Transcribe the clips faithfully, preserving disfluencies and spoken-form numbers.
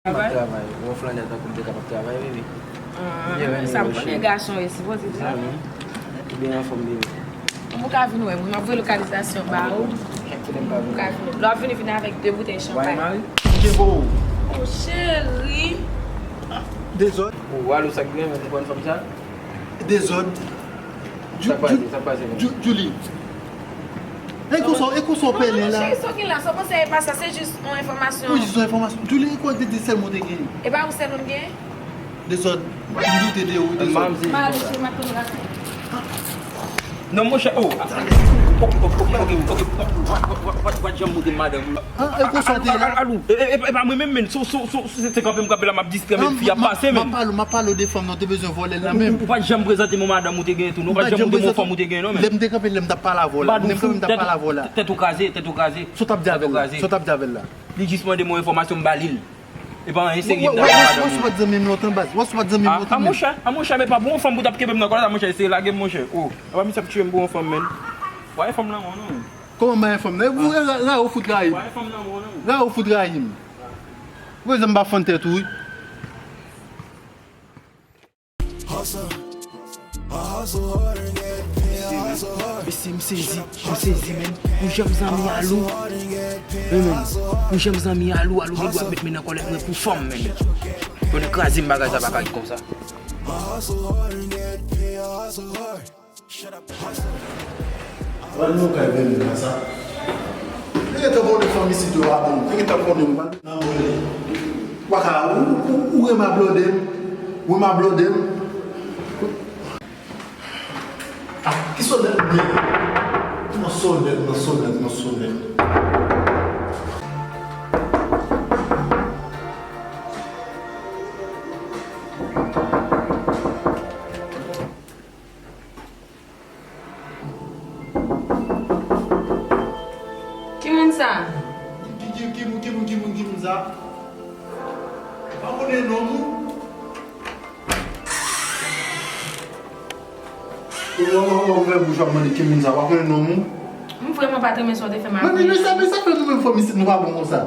M ap travay. Travay? Yon flannè tankou m te kapab travay, baby. Ah, sa m konnen gason e sipoze di. Ou byen anfòm, baby. Ou ka vin wè m wi, m ap voye lokalizasyon ba ou. Ou ka vin. Lè w ap vini, vini avèk de boutèy chanpay. Mari? Cheri. Dezòd. Ou wè, ou sa k gen, men konprann fanm sa? Dezòd. Sa k pase, sa k pase menm? Julie. E konsa, e konsa w pèlen la. Cheri, sa w gen la, sa w panse e pa sa, se jis yon enfòmasyon. Wi, jis yon enfòmasyon. Julie, e kwa w te di sèl mwen te gen? E pa ou sèl ou m gen? Dezòd, m doute de ou, dezòd. Mari, cheri, m ap tann lakay. Non, monchè, oh. Ok, ok, ok, ok, ok. Wa, wa, wa, wa, wa, janm montre madanm ou la. Ah, e konsa w te la? Alou, e, e, e pa mwen menm, men, sou, sou, sou, se, se kanpe m kanpe la, m ap distrè, men fi ap pase, men. M ap pale, m ap pale de fanm nan, w te bezwen vòlè l la menm. Ou, ou pa t janm prezante m yon madanm ou te gen tou, non, ou pa t janm montre m yon fanm ou te gen, non, men. Lè m te kanpe, lè m t ap pale avè w la. Lè m kanpe, m t ap pale avè w la. Tèt ou kraze, tèt ou kraze. Sa w t ap di avè l? Sa w t ap di avè l la? Li jis mande m yon enfòmasyon, m ba li l. E pa anyen serye m t ap di madanm ou. Wè, wè, wè, wè, wè, zanmi m lontan, baz. Wè, wè, zanmi m lontan, men. A, monchè, a, monchè, men pa bon fanm pou t ap kenbe m nan kò la, monchè, eseye lage m, monchè. Oh, apa misye ap tiye m pou yon fanm, men. Wè, fanm nan, non. Kòman m ba yon fanm nan? Ou ra, ra, ou fout rayi m. Wè, fanm nan, non. Ra, ou fout rayi m. Ou wè, zanmi m pa fann tèt ou, wi. Mesye, m sezi, m sezi, men. Pou jan m zanmi Alou. Wi, men. Pou jan m zanmi Alou, Alou gen dwa met men nan kòlèt mwen pou fanm, men. Yo nan kraze m bagay sa pa ka ret konsa. Wè nou kay vini la sa. Li gentan konnen fanm isit yo pa bon. Li gentan konnen m pral nan mwen. Waka, ou, ou, ou renmen blòde m. Ou renmen blòde m. Ah, ki sonèt m ye? Nan sonèt, nan sonèt, nan sonèt. Ki moun sa? Ki, ki, ki, ki moun, ki moun, ki moun sa? Pa konnen non moun? Ou, ou, ou, ou ouvè bouch w ap mande ki moun sa, pa konnen non moun? M vrèman pa t renmen sa w te fè m apre. Men, men, men sa, men sa fè nou menm fanm isit, nou pa bon konsa.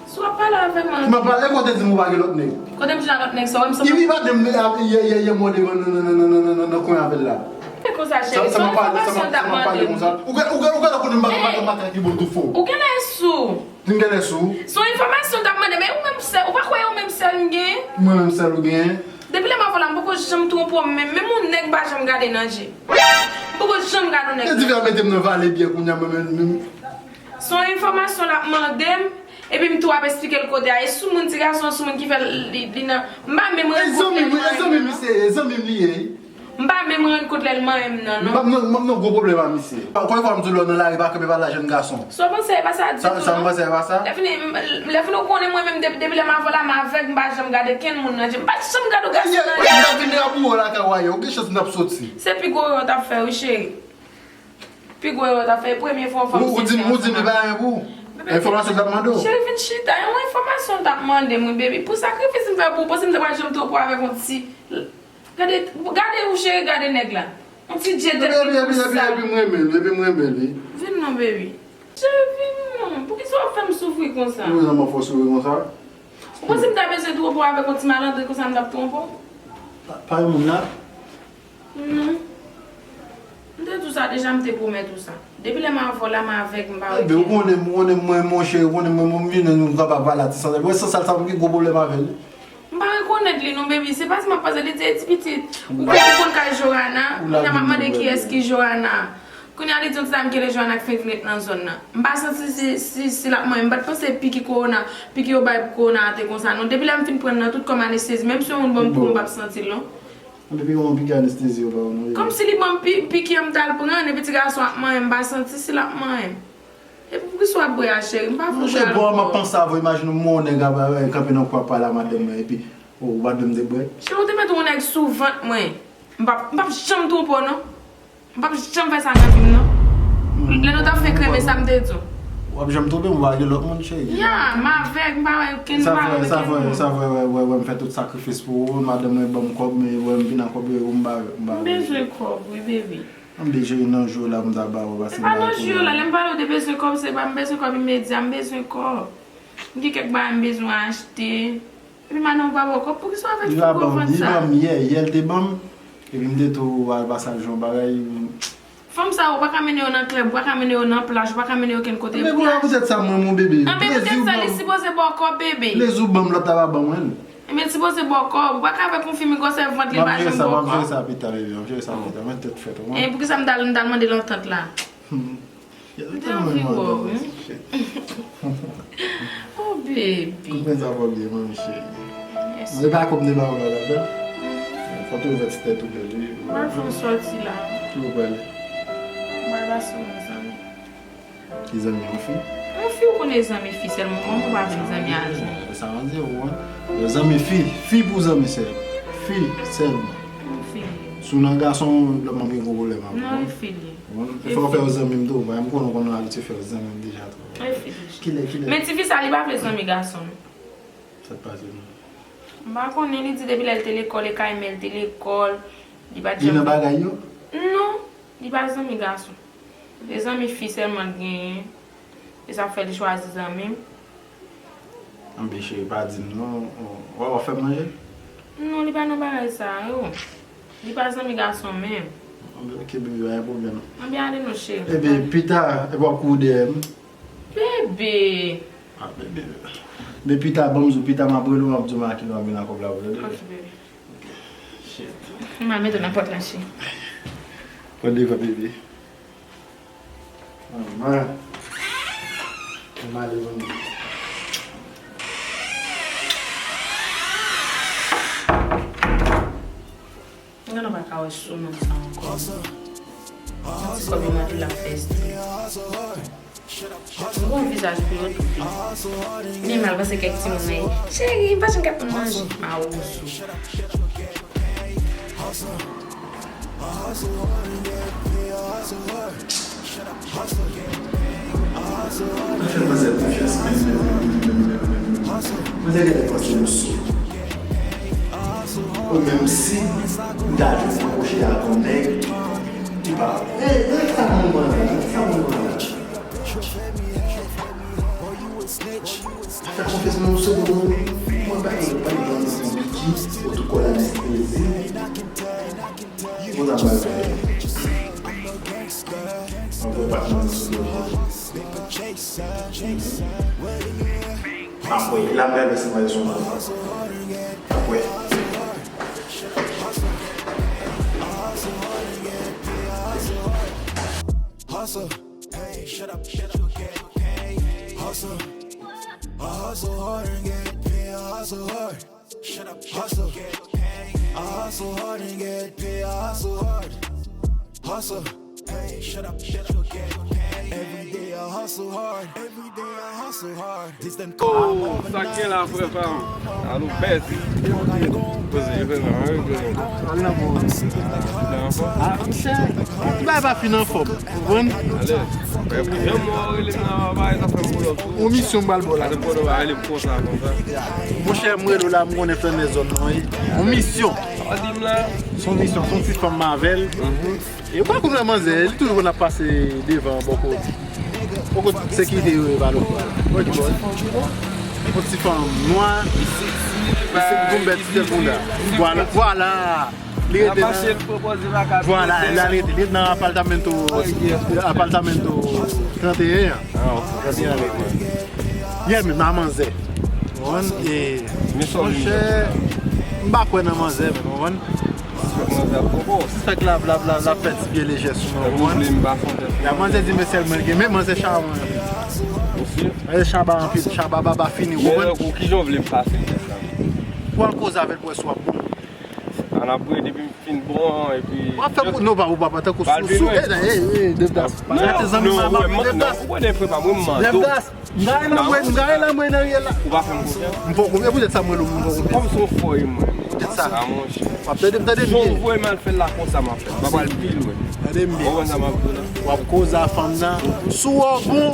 Si w ap pale avè m, m ap pale, kote di m ou pa gen lòt nèg? Kote m jwenn lòt nèg sa, w wè m sanble. Li, li pa de m, yè, yè, yè, yè, mòde nan, nan, nan kwen avè l la. Se konsa, cheri, se yon enfòmasyon l t ap mande m. Ou gen, ou gen, ou gen, kote m pa, pa, pa, pa, ki bon tou fo. Ou genlè sou. M genlè sou. Se yon enfòmasyon l t ap mande, men ou menm sèl, ou pa kwè ou menm sèl m gen? Mwen menm sèl ou gen? Depi lè m avè w la, m poko janm twonpe w, menm, menm yon nèg m pa janm gade nan je. M poko janm gade yon nèg nan je. E di fè mete m nan vale byè kounye a, mwen menm, menm. Se yon enfòmasyon l ap mande m, epi m tou ap esplike l kote a. E sou moun, ti gason an sou moun ki fè l, li, li nan, m pa menm rann kont lè l manyen m nan. E zanmi m, e zanmi m li se, e zanmi m li ye. M pa menm rann kont lè l manyen m nan, non. M ap nan, m ap nan gwo pwoblèm a misye. Ankò yon fwa m di w lè w nan lari, pa kanpe pale a jèn gason. Sa w panse e pa sa ditou, non. Sa, sa m panse e pa sa? Lè fini, m, lè fini ou konnen mwen menm depi, depi lè m avè w la, m avèg, m pa janm gade kenn moun nan je. M pa t janm gade yon gason nan je. Yè, m t ap vin nan boure w lakay ou a yè, ou gen chans m t ap soti. Se pi gwo erè w t ap fè wi, cheri. Pi gwo erè w t ap fè, e premye fwa w fè m sezi ansanm ak ou. Ou, ou di m, ou di m li pa anyen pou ou. Enfòmasyon l t ap mande w. Cheri, vin chita, e yon enfòmasyon l t ap mande m wi, baby. Pou sakrifis m fè pou ou, panse m te pral janm twonpe w avèk yon ti, gade, gade ou cheri, gade nèg la. Yon ti dje tèt li konsa. Epi, epi, epi, epi m renmen l, epi m renmen li. Vin non, baby. Cheri, vin non. Poukisa w ap fè m soufri konsa? Poukisa m ap fè w soufri konsa? Ou panse m ta bezwen twonpe w avèk yon ti malandren konsa m t ap twonpe w? Pa, pa yon moun la? Non. M te di w sa deja, m te pwomèt ou sa. Depi lè m avè w la, m avèg, m pa wè kenn. Ebe, ou konnen, ou konnen mwen, monchè, ou konnen mwen, mwen, m vin, nou kapab pale a ti sansal. Mwen, sansal sa, m gen gwo pwoblèm avè l. M pa rekonèt li non, baby. Se pa si m ap pase, li di, e ti pitit. Ou konn, ou konn kay Johanna? Kounye a m ap mande kiyès ki Johanna. Kounye a li di yon ti dam ki rele Johanna ki fenk vin ret nan zòn nan. M pa santi si, si, si l ap manyen m. M pa t panse piki kowona, piki yo bay pou kowona a te konsa non. Depi lè m fin pran l nan tout kò m anestezi, menm si yon moun ban m piki m p ap santi l non. Depi yon piki anestezi yo ba w non. Kòmsi li ban m pi, piki an m t al pran, epi ti gason ap manyen m, m pa santi si l ap manyen m. Epi poukisa w ap bwè a, cheri? M pa vle w bwè alkòl. Monchè, bò, m ap panse avè w, imajine w, yon nèg ap, eh, kanpe nan kwen ap pale a madanm mwen, epi, oh, ou pa t vle m te bwè? Cheri, ou te mete yon nèg sou vant mwen. M p ap, m p ap janm twonpe w non. M p ap janm fè sa nan vi m non. Lè nou t ap fenk renmen, sa m te di w? W ap janm twonpe m, ou pa gen lòt moun, cheri. Ya, m avèg, m pa wè kenn, m pa wè kenn moun. Sa fè, sa fè, wè, wè, wè m fè tout sakrifis pou ou, madanm mwen ban m kòb, men wè m vin ak kòb yo, m pa, m pa. M bezwen kòb wi, baby. M bezwen nan jou la m ta ba ou, paske m pa nan jou la, lè m pale w de bezwen kòb, se pa m bezwen kòb imedya, m bezwen kòb. M gen kèk bagay m bezwen achte. Epi madanm ou pa ba w kòb, poukisa w avèk fi gwo vant sa? Li pa ban m, li ban m yè, yè l te ban m. Epi m te tou al pase al jwenn yon bagay. Fanm sa yo, ou pa ka mennen yo nan klèb, ou pa ka mennen yo nan plaj, ou pa ka mennen yo okenn kote. Men pou la poutèt sa, mwen, mon bebe. Anben poutèt sa, li sipoze ba w kòb, bebe. Plezi ou ban m, lòt la pa ban mwen l. Enben, li sipoze ba w kòb. Ou pa ka avèk yon fi, men gwosè vant li pa janm ba w kòb. M ap jere sa pita, bebe, m ap jere sa pita. Mwen tèt fèt, ou konprann? E poukisa m t al, m t al mande l antant la? M te anvi wè w, wi. Oh, baby. Konprann sa fò byen, manmi cheri. Mèsi. Mwen pa kòb ne ba w la, la. Fò tou ouvè ti tèt ou bèl, wi. Mwen fè yon sòti la. Ki ou prale? Mwen pase yon zanmi. Ki zanmi, yon fi? Yon fi, ou konnen zanmi fi sèlman. Manman pa vle zanmi a zanmi. Sa mwen di ou, wi. Zanmi fi, fi pou zanmi sèl. Fi sèlman. Yon fi. Si w nan gason, lòt manm gen gwo pwoblèm avè w. Non, yon fi li. Bon, e fò w fè yo zanmi m tou, paske m konnen w konn abitye fè yo zanmi m deja tou. E fi li. Kilè, kilè? Men tifi sa, li pa vle zanmi gason, non. Sa k pase, non? M pa konnen, li di depi lè l te lekòl, e kay mè l te lekòl, li pa t janm. Li nan bagay yo? Non, li pa zanmi gason. Se zanmi fi sèlman l genyen. E sa k fè li chwazi zanmi m. Anben cheri, pa di m non. Ou, w ap fè m manje? Non, li pa nan bagay sa yo. Li pa zanmi gason menm. Anben, ok, bebe, pa gen pwoblèm. Anben, ale non, cheri. Ebyen, pita, epi w ap kouri dèyè m. Bebe. Ah, bebe. Men pita, ban m di w, pita m ap rele w, m ap di w m a kilè w ap vin ak kòb la pou tande. Ok, bebe. Ok. Shit. M al mete w nan pòt la, cheri. Pran devan, bebe. Manman. Mwen ale, manman. Mwen pa ka wè sou moun sa ankò. Ti kòb yo mande l ap fè estre. M gon vizaj pou yo tout tou. Li mal pase kèk timoun nan. Cheri, m pa janm ka konn manje. Mawozo. Mwen fè manzè konfyans menm, menm, menm, menm, menm, menm. Manzè genlè panse nou sou. Ou menm si m ta jwenn akwoche ak yon nèg, li pa. Ey, ey, sa moun pran la, sa moun pran la. Fè konfyans nan yon segonn, mwen pa gen, pa gen jan de konplike, otou kò la dispoze. Mwen ta pral fè. Mwen pa nan sou. Apre, la belle se mwen sou. Apre. Hustle. Hey, shut up, shut up, okay, okay. Hustle. I hustle hard and get paid, I hustle hard. Shut up, shut up, okay, okay. I hustle hard and get paid, I hustle hard. Hustle. Hey, shut up, shut up, okay, okay. Every day I hustle hard. Every day I hustle hard. Distant. Oh, sa k gen la, frè pa m? Alo, bèt. Poze, frè pa m, wi, frè pa m. Al nan bon. Nan fò? Ah, monchè, ti bagay pa fin anfòm. Ou konprann? Alèz. Frè, janm wè w rele m nan bagay sa fè m pull up sou ou. Yon misyon m pral ba w la. Gade pwoblèm a rele m konsa, konsa. Monchè, m rele w la, m konnen flannè zòn nan, wi. Yon misyon. Sa w di m la? Se yon misyon, se yon ti fanm m avè l. Mhm. E ou pa konn wè manzè, li toujou konn ap pase devan bò kote. Bò kote sekirite yo ye, pa lòt bò. Wè ki bò. Yon ti fanm nwa, li se gon bèt ti tèt bonda. Vwala, vwala. Li rete nan, vwala, la rete, li rete nan apartamento, apartamento trente et un an. Ah, ok. Trente et un an. Yeah, men nan manzè. Ou konprann? E, monchè, m pa kwè nan manzè, men ou konprann? Manzè ap poko. Fèk la, la, la, la fè ti pye lejè sou mwen, ou konprann? Ya, manzè di men sèl mwen gen, men manzè chawa anpil. Manzè chaba anpil, chaba baba fini, ou konprann? Kijan w vle m pase lè sa? Pou al koze avè l pou wè si w ap bon. An apre, depi m fin bon, epi w ap fè kou, non, pa, ou pa, pa tankou sou, sou, eh, eh, eh, Devdas. Pa gate zanmi m a, pa Devdas. Devdas. M gade la mwen, m gade la mwen nan riyèl la. Ou pa fè m konfyans? M fè w konfyans, poutèt sa mwen lou, m fè w konfyans. Kòm se yon fò e mwen. Poutèt sa. Ah, monchè. W ap tande m, tande m byen. Si w voye m al fè l la konsa, m ap fè l. M pa pral pi lwen. Tande m byen. Ou konprann sa m ap di w la? W ap koze a fanm nan. Si w bon,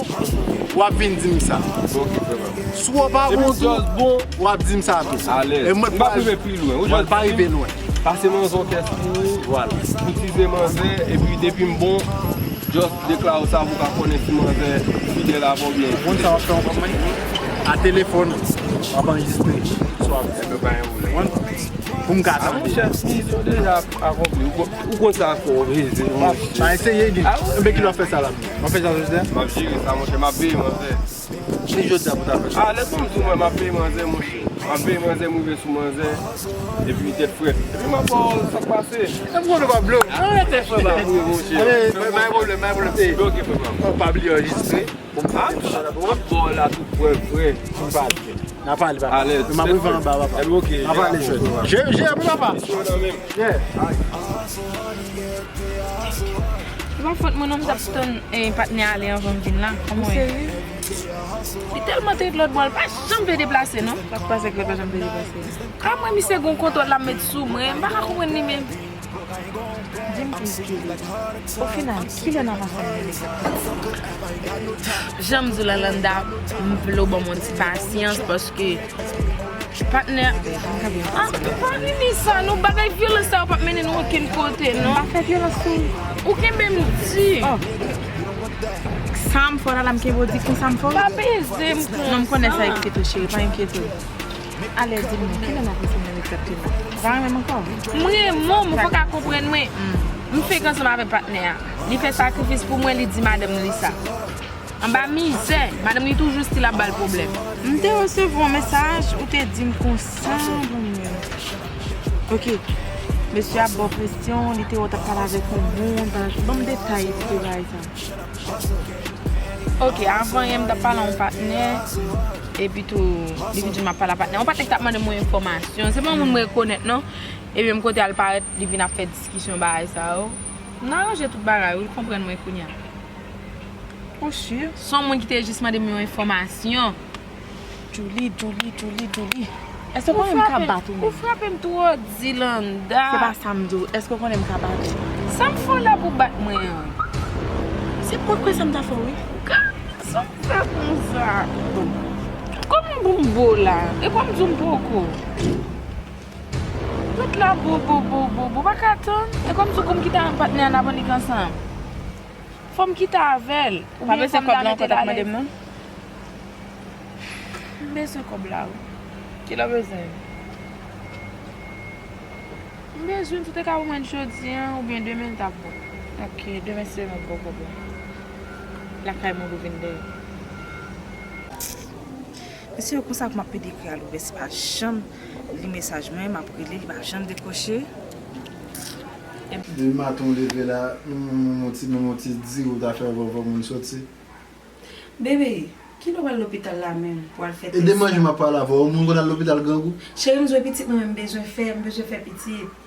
w ap vin di m sa. Ok, frè pa m. Si w pa bon tou, w ap di m sa tou. Alèz. E mwen m pa rive pi lwen. Ou jis di m, pase manzè yon kès pou ou. Vwala. Koutize manzè, epi depi m bon, just deklare sa pou w ka konnen si manzè fidèl avè w oubyen. Ou konn sa w ap fè ankò, manmi? A telefòn, w ap anrejistre. Swa, pou m ka tande. Misyon deja akonpli. Ou konn sa fò, veze. Pa eseye li. Enben ki lè w ap fè sa la? W ap fè sa jodi a? M ap jere sa, monchè. M ap veye manzè. Ki jodi a pou ta fè sa? A, lè pou m di w, mwen, m ap veye manzè, monchè. M ap veye manzè, m rive sou manzè. Epi tèt frèt. Epi m ap ba w sa k pase. M konnen w ap blow. Arete, frè pa m. Wi, monchè. Ale, pa gen pwoblèm, pa gen pwoblèm. Bloke, frè pa m. Ou pa bliye anrejistre. Bon, m ap ba w la tou prèv vre. M pale. N a pale, papa. Alèz. M ap rive anba, papa. Ebyen, oke. N a pale, jèn. Je, je, pou papa. Yeah. Se pa fòt mwen non, m t ap tann, eh, patnè a ale anvan m vin la. Kòman w ye? Li tèlman te ret lòt bò, li pa janm vle deplase non. Sa k pase ak li pa janm vle deplase? A mwen, misye gon kontwòl l ap met sou mwen, m pa ka konprann li menm. Di m pou m kite. O final, kilè n ap ansanm vini? Jan m di w la, Landa, m vle w ban m yon ti pasyans paske patnè. Ah, m pa vini sa, non, bagay vyolans sa yo p ap mennen nou okenn kote, non. M pa fè vyolans sou ou. Ou kenbe m di. Oh. Sa m fè w la, la m kenbe w di, konsa m fè w? Pa beze m konsa. Non, m konnen sa enkyete w, cheri, pa enkyete w. Alè, di m non, kilè n ap ansanm menm egzakteman? Ou pa renmen m ankò? M renmen w, men fòk w ka konprann mwen. M fenk ansanm avèk patnè a. Li fè sakrifis pou mwen, li di madanm li sa. Anba mizè, madanm li toujou still ap ba l pwoblèm. M te resevwa yon mesaj, ou te di m konsa, bon, men. Ok. Mesye ap ba w presyon, li te wè w t ap pale avèk yon moun, ban m detay de bagay sa. Ok, avan yè m t ap pale a yon patnè, epi tou, li vin di m ap pale a patnè. Yon patnè ki t ap mande m yon enfòmasyon. Se pa yon moun m rekonèt, non. Ebyen, m kote al parèt, li vin ap fè diskisyon bagay sa yo. M nan ranje tout bagay, ou konprann mwen kounye a. Ou si? Se yon moun ki te jis mande m yon enfòmasyon. Julie, Julie, Julie, Julie. Èske w konnen m ka bat ou menm? Ou frape m twò di, Landa. Se pa sa m di w. Èske w konnen m ka bat ou? Sa m fè w la pou w bat mwen an? Se pwòp kwè sa m ta fè w, wi. Ka, sa m fè konsa? Kòman pou m bo la? E kòm di w m poko. Tout la bo, bo, bo, bo, bo, pa ka tann. E kòm di w pou m kite avèk patnè a n ap annik ansanm. Fò m kite avè l. Oubyen fò m ta mete l alèz. Pa bezwen kòb la ankò, t ap mande m non. M bezwen kòb la, wi. Kilè w bezwen? M bezwen, si w te ka remèt jodi a, oubyen demen, l t ap bon. Ok, demen se demen m ba w kòb la. Lakay mwen pou vin dèyè. Mesye, konsa pou m ap pede ekri a l ouvè, se pa janm li mesaj mwen, m ap rele, li pa janm dekwoche. Depi maten w leve la, menm yon ti, menm yon ti diri w ta fè vòvò moun soti. Bebe, kilè w pral lopital la menm pou al fè tès? E de manje m ap pale avè w, yon moun konn al lopital grangou? Cheri, m di w e pitit mwen menm m bezwen fè, m bezwen fè pitit.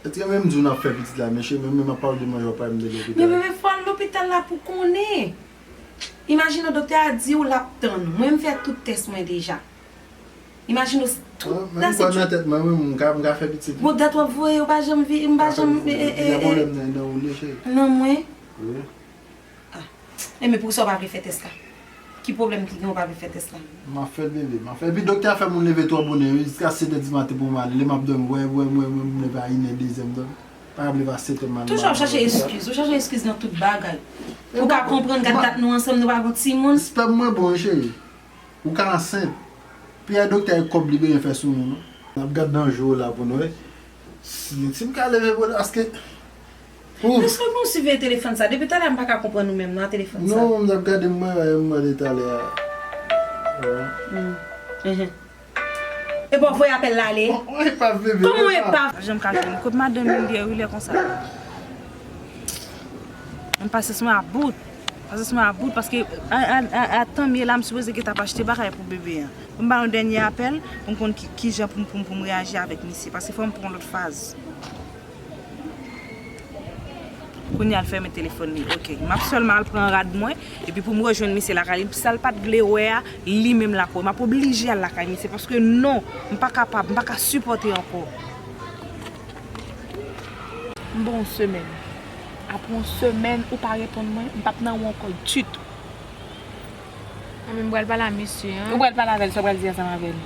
Èske menm di w n ap fè pitit la, men cheri, menm, menm ap pale de manje w ap pale m de lopital. Men bebe, fò al lopital la pou konnen. Imajine w doktè a di w l ap tann. Mwen, m fè tout tès mwen deja. Imajine w tout la se nan tèt mwen, mwen, m ka, m ka fè pitit. Bon, dat w ap voye, w pa janm vi, m pa janm, e, e, e, e. Nan pwoblèm nan, nan ou li, cheri. Nan mwen? Wi. Ah. Enben, poukisa w pa vle fè tès la? Ki pwoblèm ki gen w pa vle fè tès la? M ap fè l, bebe, m ap fè. Epi doktè a fè moun leve twò bonè, wi, jiska sèt è di maten pou m ale. Lè m ap dòmi, wè, wè, wè, wè, m leve a inè, dezè m dòmi. Pa bliye pa sèt è m al. Toujou ap chache eskiz, ou chache eskiz nan tout bagay. Ou ka konprann, gad dat nou ansanm, nou pa gon timoun. Spèm mwen bon, wi, cheri. Ou ka ansent. Piyay doktè a e kòb li bezwen fè sou nou, non. N ap gad nan je w la pou n wè si, si m ka leve pou l, paske. Ouf. Èske w konn siveye telefòn sa? Depi talè a m pa ka konprann ou menm nan telefòn sa. Non, m t ap gade m wè, m wè li talè a. Wè. Hmm. Mhm. Epi w ap voye apèl la ale? Kòman w epav, bebe? Kòman w epav? Pa janm ka jwenn. Kot madanm li ye, wi, lè konsa? Pasyans mwen ap bout. Pasyans mwen ap bout, paske a, a, a, a tan m ye la, m sipoze gentan ap achte bagay pou bebe an. Pou m ba yon dènye apèl, pou m konn ki, kijan pou m, pou m, pou m reyaji avèk misye, paske fò m pran yon lòt faz. Kounye a l fèmen telefòn li. Ok. M ap sèlman al pran rad mwen, epi pou m rejwenn misye lakay li. Sa l pa t vle wè a, li menm l ap wè. M ap oblije al lakay misye, paske non, m pa kapab, m pa ka sipòte ankò. M ba w yon semèn. Apre yon semèn, ou pa reponn mwen, m p ap nan ou ankò ditou. Mwen menm, m pral pale a misye an. Ou pral pale avè l, sa w pral di ansanm avè l?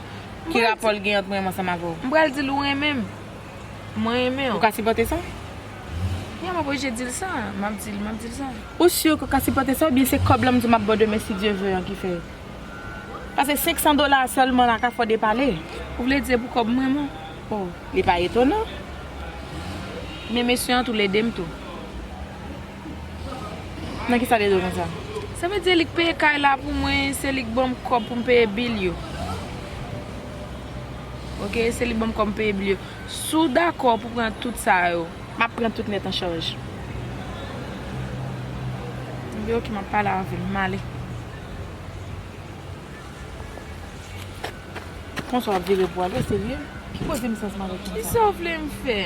Ki rapò l gen ant mwen menm ansanm avè w? M pral di l ou renmen m. Mwen renmen w. Ou ka sipòte sa? Ya, m ap oblije di l sa. M ap di l, m ap di l sa. Ou si w ka sipòte sa, oubyen se kòb la m di w m ap ba w demen, si Dye ve an ki fè? Paske senk san dola sèlman la ka fè w depale. Ou vle di se pou kòb mwen, man? Oh, li pa etonan. Men mesye an tou lede m tou. Nan ki sa l ede w konsa? Sa vle di li k peye kay la pou mwen, se li k ban m kòb pou m peye bil yo. Oke, se li k ban m kòb m peye bil yo. Si w dakò pou pran tout sa yo. M ap pran tout nèt an chaj. Anben, oke, m ap pale avè l, m ale. Konsa w ap vire pou w al, ou serye? Ki koze m santi m avèk konsa? Kisa w vle m fè?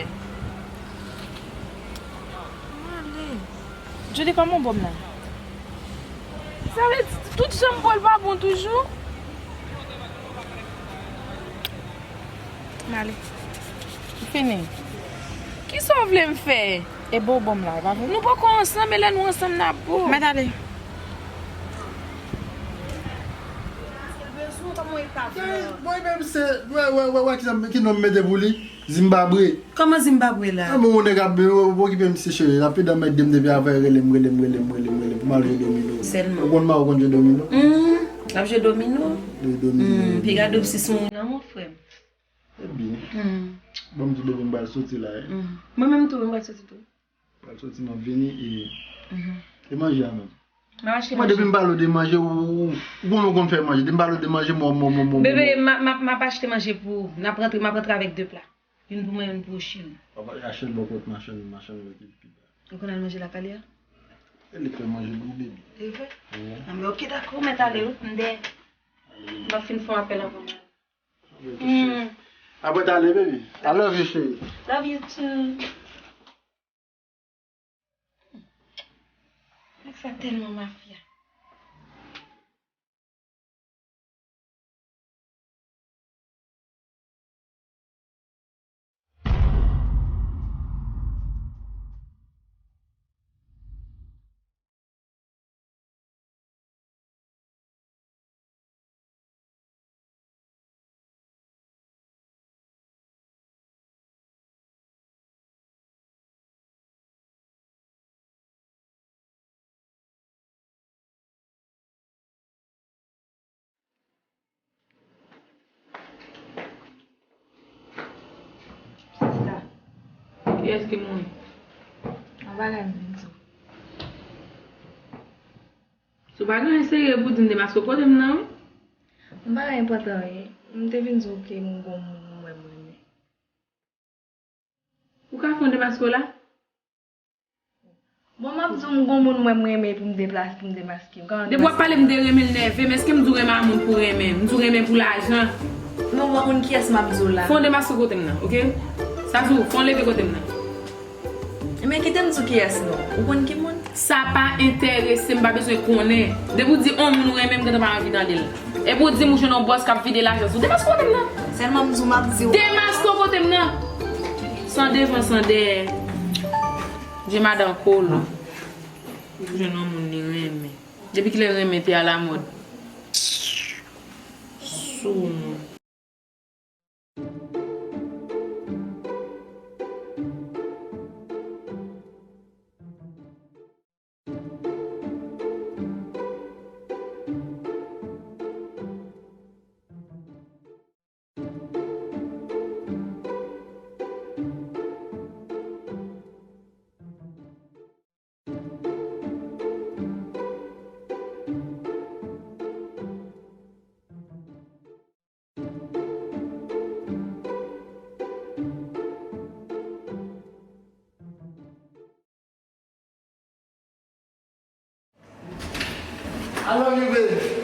M ale. Jodi, kòman w ban m la? Sa vle di, tout jan m ba w l pa bon toujou? M ale. M fini. Kisa w vle m fè? E bon, bon, m la, e pa vre? Nou poko ansanm, e lè nou ansanm, n ap bon. Mèt ale. Bon, e menm se, wè, wè, wè, wè, ki sa, ki non m mete pou li? Zimbabwe. Kòman Zimbabwe la? Ah, bon, nèg ap, yo, yo okipe m, se cheri. Rapidan m ede m depi avè, rele m, rele m, rele m, rele m, rele m, pou m al jwe domino. Sèlman. Ou konn ma, ou konn jwe domino? Hmm, l ap jwe domino? Jwe domino. Hmm, piga dòm sis moun nan, mon frè m. E byen. Hmm. Bon, m di bebe m pral soti la, eh. Hmm. Mwen menm tou, m pral soti tou. Pral soti, m ap vini e, mhm, e manje a menm. M ap achte manje. Mwen, depi m pale w de manje, ou, ou, ou konn, ou konn fè manje. Depi m pale w de manje, mwen, mwen, mwen, mwen, bebe, mwen. M a, m a, m ap achte manje pou ou. N ap rantre, m ap rantre avèk de pla. Youn pou mwen, youn pou Oshim. W ap achte l bò kot machann, machann wè ki pi bèl. Ou konn al manje lakay li a? E li k fè manje pou ou, baby. E vre? Wi. Anben, oke, dakò, mèt ale, wi. M dèyè. M ap fin fè yon apèl avan m ale. Apre talè, baby. I love you, chérie. Love you too. Nèg sa tèlman mafya. Sista. Kiyès ki mouri? Yon bagay m vin di w. Si w pa gen anyen serye pou di m, demaske w kote m nan, wi. M pa gen anyen enpòtan, wi. M te vin di w ke m gon moun mwen m renmen. Ou ka fè yon demaske w la? Bon, m ap di w m gon moun mwen m renmen pou m deplase, pou m demaske m. Depi w ap pale m de renmen, l nève m. Èske m di w renmen a moun pou renmen? M di w renmen pou lajan? Men w pa konn kiyès m ap di w la. Fè yon demaske kote m nan, oke? Sa di w, fè yon leve kote m nan. Men kite m di w kiyès non. Ou konn ki moun? Sa pa enterese m, m pa bezwen konnen. Depi w di on moun ou renmen, m gentan pa anvi tande l. Epi w di m ou jwenn on bòs k ap vide lajan sou. Demaske w kote m nan. Sèlman m di w m ap di w. Demaske w kote m nan. San devan, san dèyè. Je madan kolo. Ou jwenn on moun li renmen. Depi kilè renmen te alamòd? Sou moun. I love you, baby.